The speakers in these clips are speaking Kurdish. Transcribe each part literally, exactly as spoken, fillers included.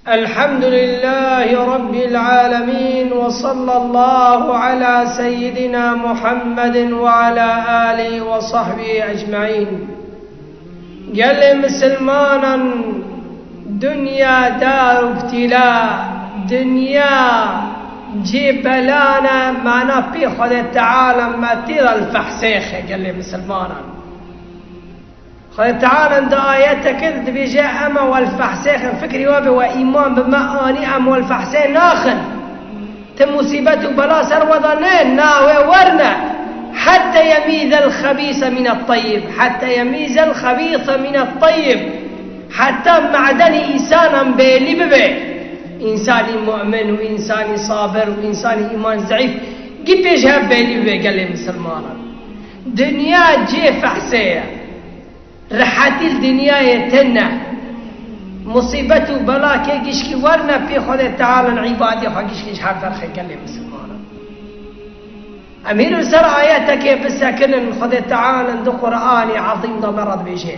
الحمد لله رب العالمين، وصلى الله على سيدنا محمد وعلى آله وصحبه أجمعين. Gelê misilmanan, dinya dar ibtîla, dinya cê bela ne, mana pê Xwedê Teala me tê de li fehsêxe gelê misilmanan. Xwedê Teala di ayeteke de dibêje, ema we li fehsêxin, fikrê we be we îman bi me anî, em we li fehsê naxin. Ti musîbet û bela ser we de ne, na wê werne. حتى يميز الخبيث من الطيب، حتى يميز الخبيث من الطيب. Heta me'denî însanan bêlî bibe. Însanî mu'min û însanî sabir û însanî îman zeîf, gî pêş hev bêlî bibe gelê misilmanan. Dinya cê fehsê ye. Rehetî li dinyayê tune. Musîbet û bela kê gişkî werne pê Xwedê Teala, îbadê xwe gişkî ji hev derxe gelê misilmanan. Em hîn li ser ayetekê bisekinin, Xwedê Teala di Qur'anê Ezîm de me re dibêje.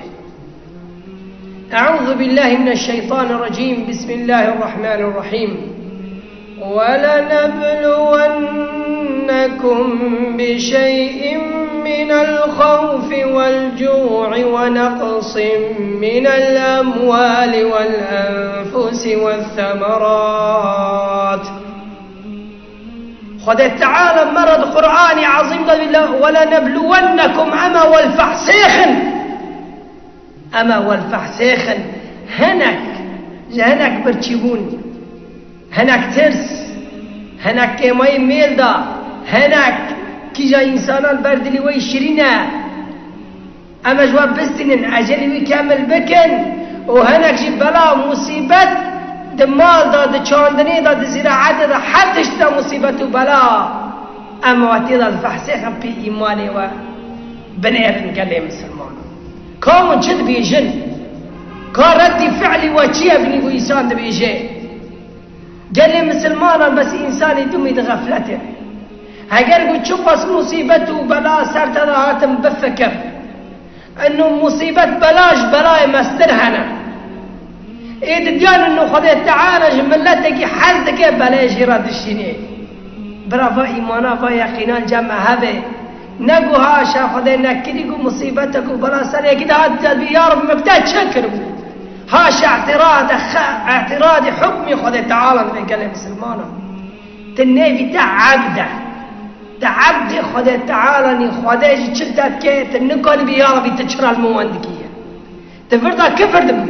أعوذ بالله من الشيطان الرجيم. بسم الله الرحمن الرحيم. ولنبلونكم بشيء من الخوف والجوع ونقص من الأموال والأنفس والثمرات. Xwedê Teala me re di Qur'anê Ezîm de dibêje, ولنبلونكم, em ê we li fehsêxin. Em ê we li fehsêxin. Hinek, ji hinek birçîbûn, hinek tirs, hinek kêmayî mêl de, hinek kîja însanan ber dilî wê şirîn e. Em ê ji we bistînin, ecelî wî kemil bikin û hinek jî bela û musîbet di mal de, di çandinê de, di zîraetê de, her tişt de musîbet û bela. Em ê we tê de li fehsêxin pê îmanê we binêrin gelê misilmanan. Ka hûn çi dibêjin? Ka reddî fi'lî we çi ye binî ku însan dibêje? Gelê misilmanan bes însanî dimî di xefletê. Heger ku çiqas musîbet û bela ser te de hatin bifikir. Ino musîbet bela ji belayê mestir hene. Ê didiyan ino Xwedê Teala ji miletekî hez dike belê jê re dişînê. Bira va îmana, va yeqînan cem me hebe. Ne ku haşa Xwedê nekirî ku musîbetek û bela ser yekî de hat dibî, ya Reb, min bi te çi kiribû? Haşa îtîrade xe-, îtîradî hukmî Xwedê Teala dibe gelê misilmanan. Ti nêvî te ebd e. Ti ebdê Xwedê Teala nî, Xwedê jî çi te dike, ti nikanî bî, ya Rebî, ti çira li min wan dikî ye? Ti vir de kifir dibû.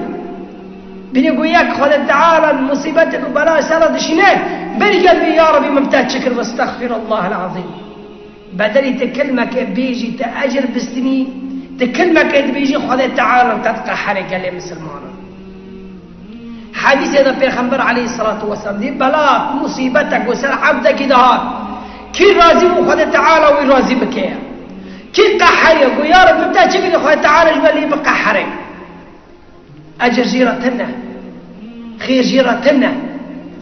Bînî ku yek Xwedê Teala musîbetek û bela ser re dişîne, berî gel bî, ya Rebî, min bi te çi kir, westexfirullah el-azîm. Bedelî ti kilmeke bêjî, ti ecir bistînî, ti kilmeke dibêjî, Xwedê Teala te diqehere gelê misilmanan. Hedîsê de Pêxember aleyhisselatu vesselam dî, bela, musîbetek ku ser ebdekî dihat, kî razî bû, Xwedê Teala wî razî bike. Kî qeheriye, ku ya Reb, min te çi kirî, Xwedê Teala ji we lê biqehere. Ecir jî re tune, xêr jî re tune.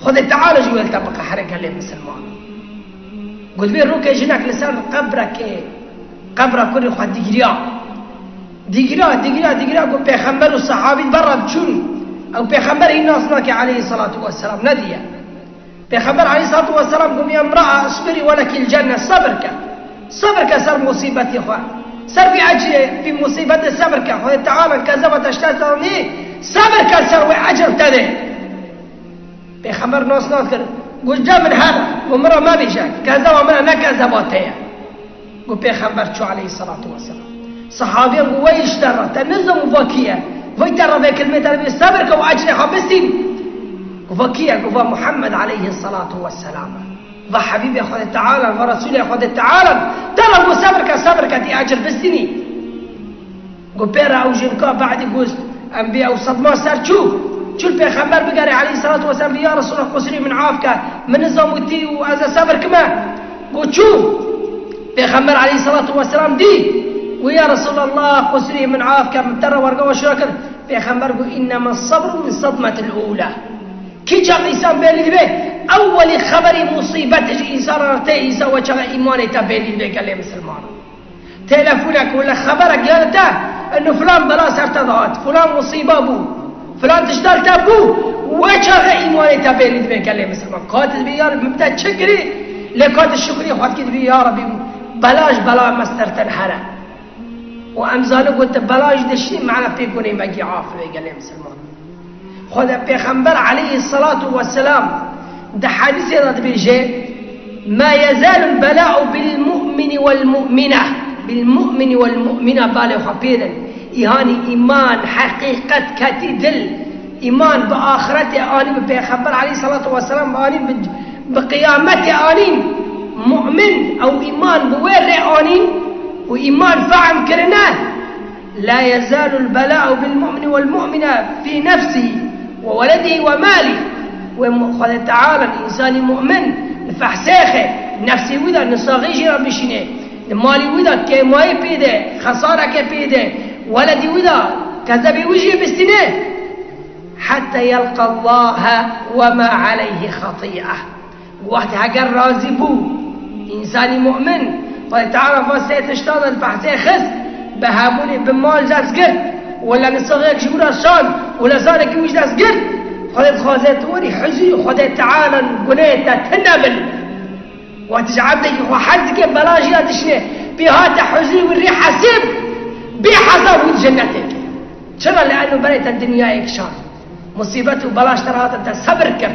Xwedê Teala jî wê li te biqehire gelê misilman. Got, vê rokê jinek li ser qebrekê, qebra kurê xwe digiriya. Digiriya, digiriya, digiriya ku pêxember û sehabî berra diçûn. Ew pêxember hîn nas nake aleyhisselatu vesselam, nediye. Pêxember aleyhisselatu vesselam got, "Ya imra'a, isbiri ve lekil cenne, sebir ke. Sebir ke ser musîbetê xwe. Ser vî ecrê, vî musîbetê sebir ke. Xwedê Teala kezeba te ji te danî, sebir ke ser wê ecr te dê." Pêxember nas nas kir. Got, "Cem min hebe, got, min re mebêje, kezeba min e, ne kezeba te ye." Got, Pêxember çû aleyhisselatu vesselam. Sehabiyan got, "Wey îşte re, te nizam û va kî ye? Vay te re vê kilmê te re bê sebir ke û ecrê xwe bistîn." Got, "Va kî ye?" Got, "Va Muhammed aleyhisselatu vesselam e. Va Habîbê Xwedê Teala, va Resûlê Xwedê Teala. Te re got sebir ke, sebir ke tî ecr bistînî." Got, pê re ew jinka badî got, em bê ew sedma ser çû. Çû li Pêxember bigerê aleyhisselatu vesselam, bê, "Ya Resulallah, qusirî min af ke, min nizam û tî û ez ê sebir kime." Got, çû. Pêxember aleyhisselatu vesselam dî. Got, "Ya Resulallah, qusirî min af ke, min te re werga we şira kir." Pêxember got, "İnnema sabru min sadmetil ula." Kî çax însan bêlî dibe, ewwelî xeberî musîbetê ji însan re tê, însan we çaxa îmanê te bêlî dibe gelê misilmanan. Telefonek wele xeberek ya li te, eno filan bela ser te dihat, filan musîba bû, filan tişta li te bû, we çaxê Wanê te bêlî dibê gelê misilman. Ka tu dibî ya Rebî min te çi kirî, lê ka tu şukrî xwe dikî dibî ya Rebî bela ji bela me sertir here. Û em zanin ku tu bela jî dişî, mana pê ku nêmegî af bê gelê misilman. Xwedê Pêxember aleyhisselatu vesselam di hedîsê de dibêje, "Ma yezalul bela'u bil mu'mini wel mu'mine." Bil mu'mini wel mu'mine, balê xwe pê din. Îhanî îman, heqîqet ketî dil. Îman bi axretê anî, bi Pêxember aleyhisselatu vesselam anî, bi, bi qiyametê anî. Mu'min ew îman bi wê rê anî û îman fehm kirine. "La yezalul bela'u bil mu'mini wel mu'mine fi nefsihi ve weledihi ve malihi." Wê mu-, Xwedê Teala însanî mu'min li fehsêxê, nefsê wî de, nisaxî jî re bişîne, li malî wî de kêmayî pê de, xesarekê pê de, weledî wî de, kezebê wî jî bistîne. "Hetta yelqa Allahe ve ma aleyhi xatî'e." Wextê heger razî bû, însanî mu'min, Xwedê Teala va sê tişta de li behsê xist, bi hebûnê bi mal dest girt, wela nisaxek ji wî re şand, wela zarekî wî ji dest girt, Xwedê dixwaze tu werî huzurî Xwedê Teala gunehê te tune bin. Wextê ji ebdekî xwe hez dike, bela jî ya dişine, pê hate huzurî wî rê hesib, bê hesab wî di cennetê ke. Çira? Li eno berê te dinyayek şand. Musîbet û bela ji te re hatin, te sebir kir.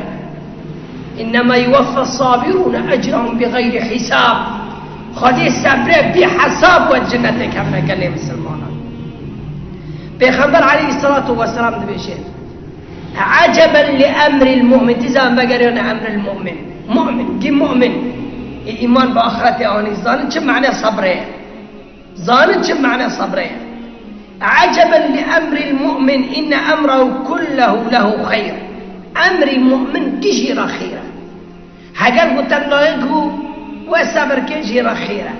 "Innema yuweffe sabirûne ecrahum bi xeyrî hîsab." Xwedê sebrê bê hesab we cennetê kevne gelê misilmanan. Pêxember aleyhisselatu vesselam dibêje, "Eceben li emril mu'min." Tîza em vegeriyane emril mu'min. Mu'min, kî mu'min? Ê îman bi axretê anî, zanin çi mane sebrê ye. Zanin çi mane sebre ye? "Eceben li emril mu'min, inne emrehu kullehu lehu xeyr." Emrî mu'min gişî re xêr e. Heger ku tengayek bû, we sebir ke jî re xêr e.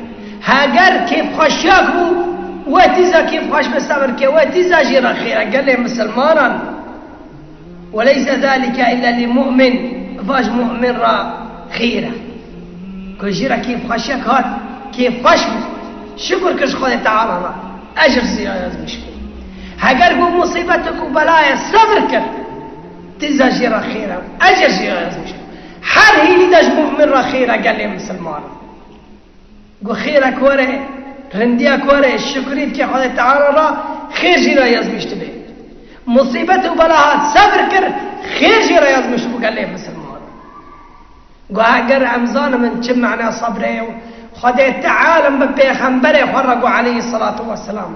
Heger kêfxweşiyek bû, we tîza kêfxweş be sebir ke, we tîza jî re xêr e. Gelê misilmanan. "Ve leyse zalike illa li mu'min." Va ji mu'min re xêr e. Ku jî re kêfxweşiyek hat, kêfxweş bû. Şukur kir ji Xwedê Teala re. Ecr jî yazmiş bû. Heger ku musîbetek û belayek sebir kir, tîza jî re xêr e. Ecr jî yazmiş bû. Her hînî de ji mu'min re xêr e gelê misilmanan. Got, xêrek were, rindiyek were, şukrî bike Xwedê Teala re, xêr jî re yazmiş dibe. Musîbet û bela hat, sebir kir, xêr jî re yazmiş bû gelê misilman. Got, heger em zanimin çi mena sebrê ye, Xwedê Teala bi pêxemberê xwe re got, aleyhisselatu vesselam.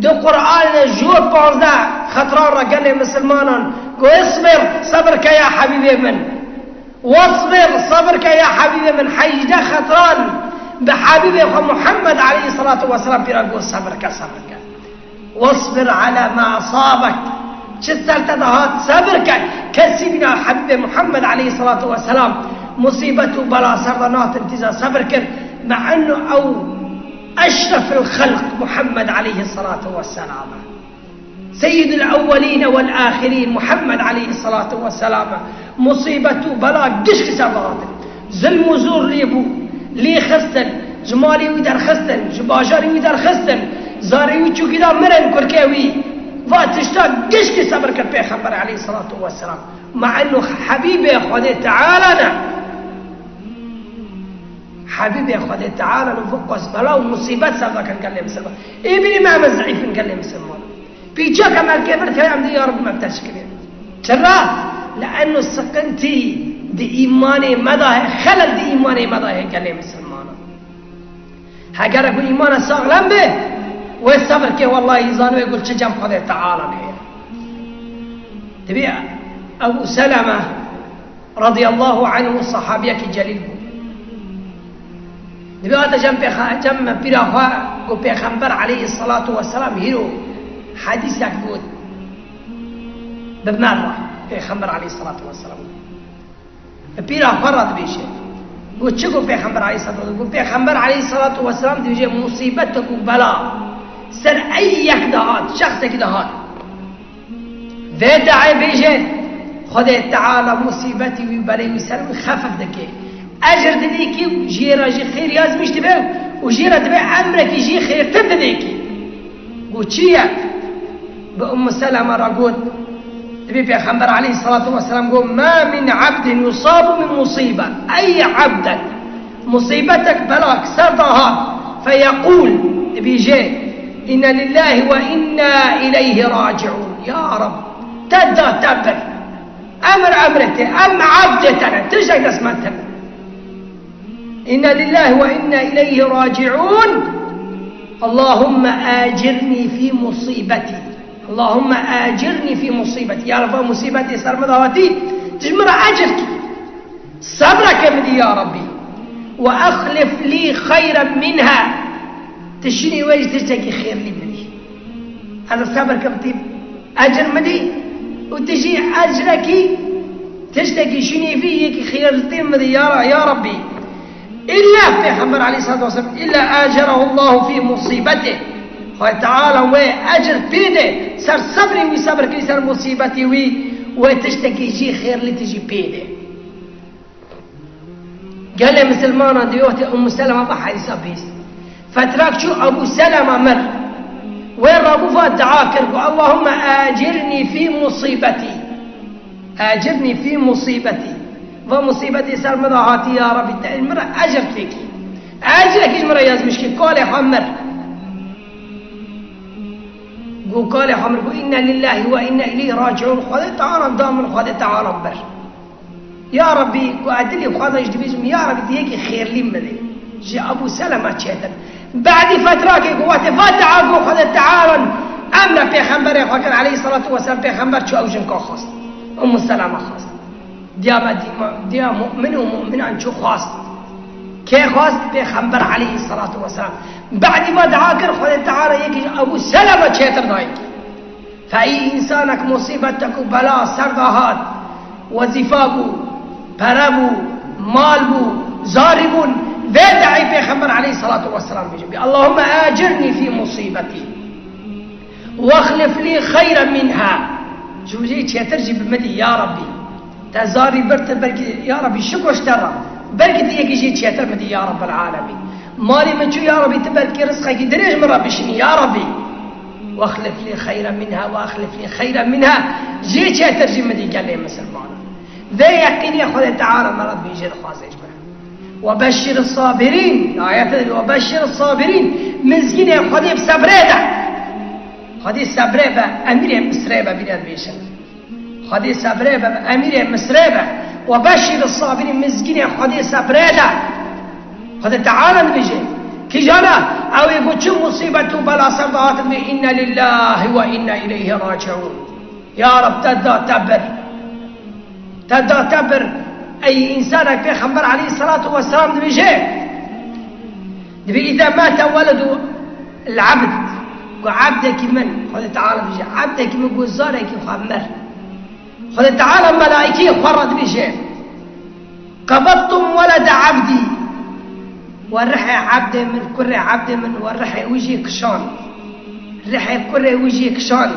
Di Qur'anê de ji panzdeh xetran re gelê misilmanan got, "Isbir, sebir ke ya Habîbê min." "Wasbir, sebir ke ya Habîbê min." Hejdeh xetran bi Habîbê xwe Muhammed aleyhisselatu vesselam pîra got, "Sebir ke, sebir ke." "Wasbir ala ma asabek." Çi ser te de hat, sebir ke. Kesî bîna Habîbê Muhammed aleyhisselatu vesselam musîbet û bela ser de natin tîza sebir kir. Me ennu ew eşrefil xelq Muhammed aleyhisselatu vesselam. Seyyidul ewwelîne wel âxirîn Muhammed aleyhisselatu vesselam musîbet û bela gişkî ser de hatin. Zilm û zor lê bû, lê xistin, ji malê wî derxistin, ji bajarê wî derxistin, zarê wî çûkî da mirin kurkê wî. Va tişta gişkî sebir kir Pêxember aleyhisselatu vesselam. Ma ennu Habîbê Xwedê Teala ne. Habîbê Xwedê Teala li vir qas bela û musîbet ser de kir gelê misilman. Ê bînî me em zîf in gelê misilman. Pîçek em erkê vir keye em dê ya Reb me bi te şikirê. Çira? Li eno siqintî di îmanê me de heye, xelel di îmanê me de heye gelê misilmanan. Heger ku îmana saxlem be, wê sebir ke wellahî zanibê ku çi cem Xwedê Teala heye. Dibê Ebu Seleme radiyallahu anhu sahabiyekî celîl bû. Dibê hate cem pêxa-, cem pîra xwe got Pêxember aleyhisselatu vesselam hîro hedîsek got bi me re. Pêxember aleyhisselatu vesselam bi pîra xwe re dibêje. Got çi got Pêxember aleyhisselatu vesselam? Got Pêxember aleyhisselatu vesselam dibêje musîbetek û bela ser ey yek de hat, şexsekî de hat. Vê dayê bêje, Xwedê Teala musîbetî wî, belê wî ser wî xefif dike. Ecr didê kî, jê re jî xêr yazmîş dibe û jê re dibe emrekî jî xêrtir didê kî. Got çi ye? Bi Ummu Seleme re got, Dibê Pêxember aleyhissalatu vesselam got, "Ma min abdin yusabu min musibe." Ey abdek, musibetek, belak ser de hat, feyekûl, dibêje, "Inna lillahi ve inna ileyhi raciun." Ya Rab, te da te bir. Emir emrê te, em abdê te ne, tiştek dest me tune. "Inna lillahi ve inna ileyhi raciun. Allahümme acirni fi musibeti. Allahümme acirni fi musibeti." Ya Rabbi, musibetê ser min de hatî, tu ji min re ecir kî. Sebrekê min dî ya Rabbi. "Ve ahlif li xeyren minha." Tu şinî wê jî tiştekî xêrlî bidî. Ez ê sebir kim tî ecir min dî û tu jî ecrekî tiştekî şinî vî yekî xêrlî min dî ya, ya Rabbi. Îlla Pêxember aleyhissalatu vesselam, "Îlla acerahu Allahu fi musibetê." Xwedê Teala wê ecir pê de ser sebrê wî, sebir kir ser musîbetê wî, wê tiştekî jî xêrlî tijî pê de. Gelê misilmanan di wextê Ummu Selema ve hadîsa bihîst. Fetrak çû Ebu Selema mir. Wê rabû va dua kir ku, "Allahümme acirni fi musîbetî." Ecirni fî musîbetî. Va musîbetî ser min de hatî ya Rabî, te min re ecir têkî. Ecrekî ji min re yazmiş kî, kalê xwe mir. Got kalê xwe mir, got, "Inna lillahi ve inna ileyhi raciun." Xwedê Teala da min, Xwedê Teala bir. Ya Rabî, got, ez dilê xwe de jî dibêjim, ya Rabî, tu yekî xêrlî min dê. Ji Ebu Selema çêtir. Badî fetrakê ku wextê va dua got Xwedê Teala emre pêxemberê xwe kir, aleyhissalatu vesselam, pêxember çû ew jinka xwest. Ummu Selama xwest. Diya me dîma, diya mu'min û mu'minan çû xwest. Kê xwest? Pêxember aleyhissalatu vesselam. Badî va dua kir Xwedê Teala yekî ji Ebu Selama çêtir dayî. Fe ey însanek musîbetek û bela ser de hat, wezîfa bû, pere bû, mal bû, zarî bûn, vê de'î Pêxember aleyhissalatu vesselam bêje, "Allahümme acirni fî musîbetî, ve ahlif lî xeyren minha." Ji wî çêtir jî bi min dî, ya Rabbî. Te zarî bir te belkî, ya Rabbî, şiko ji te re. Belkî tu yekî jî çêtir min dî, ya Rabbel alemîn. Malê min çû, ya Rabbî, tu belkî rizqekî dirêj min re bişînî, ya Rabbî. Wexlif lî xeyren minha, wexlif lî xeyren minha. Jê çêtir jî min dî gelê misilmanan. Vê yeqînê Xwedê Teala me re dibêje, dixwaze ji me. Webeşşir sabirîn. Ayet de webeşşir sabirîn. Mizgînê Xwedê bi sebrê de. Xwedê sebrê be, emîrê Misrê be, bîne dibêjin. Xwedê sebrê be, emîrê Misrê be. Webeşşir sabirîn, mizgînê Xwedê sebrê de. Xwedê Teala dibêje, kîjan e? Ew ê ku çi musîbet û bela ser de hatin bê, "Inna lillahi ve inna ileyhi raciun." Ya Rab, te da te bir. Te da te bir. Ey însanek, Pêxember aleyhissalatu vesselam dibêje, dibê, "Îza mate weledu l-abd." Ku ebdekî min, Xwedê Teala dibêje, ebdekî min ku zarekî xwe mir. Xwedê Teala melaîkeyê xwe re dibêje, "Qebedtum welede abdî." We rihê ebdê min, kurê ebdê min, we rihê wî jê kişand. Rihê kurê wî jê kişand.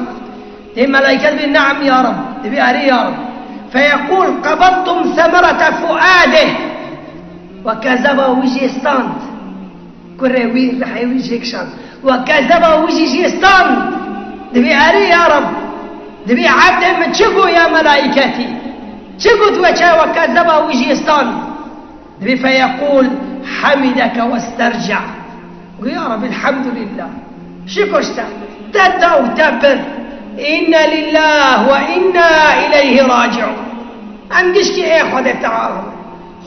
Dê melaîke dibê, "Neam ya Rab." Dibê, "Erê ya Rab." Feyeqûl, "Qebedtum semerete fuadih." We kezeba wî jê stand. Kurê wî, rihê wî jê kişand. We kezeba wî jî jê stand. Dibê, "Erê ya Rab." Dibê, "Ebdê min çi got ya melaîketî? Çi got we çawa kezeba wî jê stand?" Dibê, "Feyeqûl, hemideke westerca." Got, "Ya Rabbi, elhamdülillah." Şiko ji te. Te da û te bir. Inna lillah ve inna ileyhi raciun. Em gişkî ê Xwedê Teala.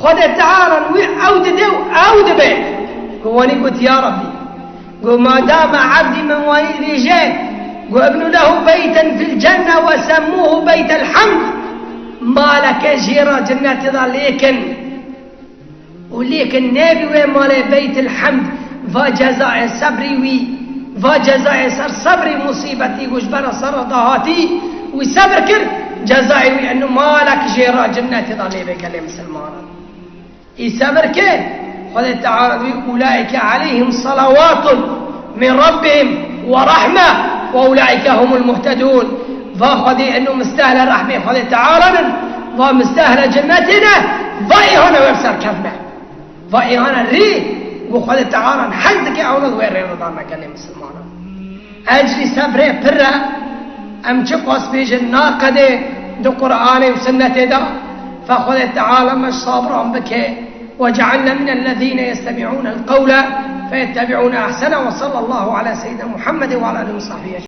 Xwedê Teala wî ew dide û ew dibe. Got, wanî got, "Ya Rabbi." Got, "Ma dame abdî min wanî dibêje." Got, "Ibnu lehu beyten fil cenne ve semmuhu beytel hamd." Maleke jê re cennetê de lêkin. Û lêkin nebî wê malê Beytil Hemd, va cezayê sebrî wî, va cezayê ser sebrî musîbetî ku ji bera ser re dahatî, wî sebr kir, cezayê wî eno malek jê re cinnetê de lê bê gelê misilmanan. Î sebr kir, Xwedê Teala wî, "Ulaîke aleyhim salawatun min rabbihim ve rahme ve ulaîke humul muhtedûn." Va Xwedê eno mistehle rehmê Xwedê Teala nin, va mistehle cennetê ne, va îhana wê bi ser kevne. Va îhana rê ku Xwedê Teala hez dike, ewna wê rê re dane gelê misilmanan. Ecrî sebrê pir e, em çi qas bêjin naqedê, Di Qur'anê û Sunnetê de, fe Xwedê Teala me ji sabiran bike. وجعلنا من الذين يستمعون القول فيتبعون أحسنه، وصلى الله على سيدنا محمد وعلى آله وصحبه أجمعين.